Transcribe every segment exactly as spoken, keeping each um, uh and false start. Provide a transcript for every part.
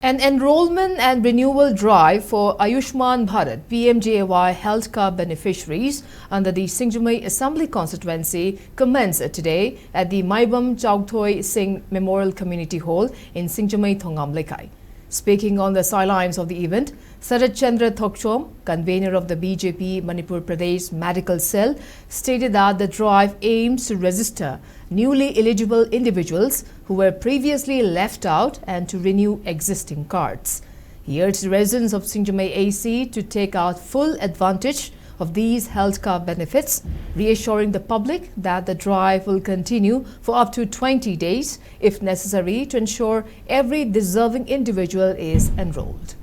An enrollment and renewal drive for Ayushman Bharat P M J A Y health card beneficiaries under the Singjamei Assembly Constituency commenced today at the Maibam Chauthoi Singh Memorial Community Hall in Singjamei Thongam Leikai. Speaking on the sidelines of the event, Sarat Chandra Thokchom, convener of the B J P Manipur Pradesh Medical Cell, stated that the drive aims to register newly eligible individuals who were previously left out and to renew existing cards. He urged residents of Singjamei A C to take out full advantage of these health card benefits, reassuring the public that the drive will continue for up to twenty days if necessary to ensure every deserving individual is enrolled.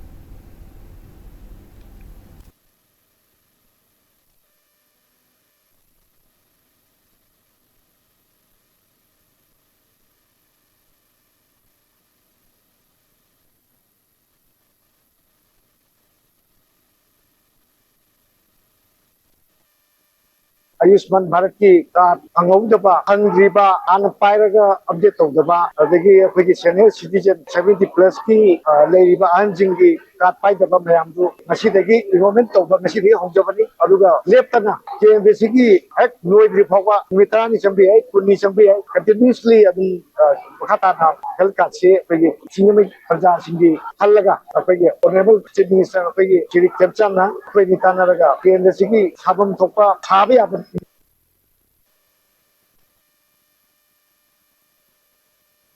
ꯑꯌꯨꯁꯃꯥꯟ ꯚꯥꯔꯠꯀꯤ card ꯐꯪꯍꯧꯗꯕ, ꯐꯪꯗ꯭ꯔꯤꯕ, ꯍꯥꯟꯅ ꯄꯥꯏꯔꯒ update ꯇꯧꯗꯕ, ꯑꯗꯒꯤ ꯑꯩꯈꯣꯏꯒꯤ senior citizen seventy ꯄ꯭ꯂꯁꯀꯤ ꯂꯩꯔꯤꯕ ꯑꯍꯟꯁꯤꯡꯒꯤ card ꯄꯥꯏꯗꯕ ꯃꯌꯥꯝꯗꯨ ꯉꯁꯤꯗꯒꯤ ꯏꯟꯔꯣꯜꯃꯦꯟ ꯇꯧꯕ ꯉꯁꯤꯗꯒꯤ ꯍꯧꯖꯕꯅꯤ꯫ ꯑꯗꯨꯒ ꯂꯦꯞꯇꯅ ꯀꯦ ꯑꯦꯝ ꯕꯤ ꯁꯤꯒꯤ ꯍꯦꯛ ꯂꯣꯏꯗ꯭ꯔꯤ ꯐꯥꯎꯕ ꯅꯨꯃꯤꯠ ꯇꯔꯥꯅꯤ ꯆꯪꯕ ꯌꯥꯏ, ꯀꯨꯟꯅꯤ ꯆꯪꯕ ꯌꯥꯏ, ꯀꯟꯇꯤꯅ꯭ꯌꯨꯁꯂꯤ ꯑꯗꯨꯝ ꯃꯈꯥ ꯇꯥꯅ ꯍꯦꯜꯊ ꯀꯥꯔꯗꯁꯤ ꯑꯩꯈꯣꯏꯒꯤ ꯁꯤꯡꯖꯃꯩ ꯄ꯭ꯔꯖꯥꯁꯤꯡꯒꯤ ꯈꯜꯂꯒ ꯑꯩꯈꯣꯏꯒꯤ ꯑꯣꯅꯔꯦꯕꯜ ꯆꯤꯐ ꯃꯤꯅꯤꯁꯇꯔ ꯑꯩꯈꯣꯏꯒꯤ ꯁ꯭ꯔꯤ ꯈꯦꯝꯆꯥꯟꯅ ꯑꯩꯈꯣꯏꯅꯤ ꯇꯥꯟꯅꯔꯒ ꯀꯦꯟꯗ꯭ꯔꯁꯤꯒꯤ ꯁꯥꯐꯝ ꯊꯣꯛꯄ ꯁꯥꯕ ꯌꯥꯕ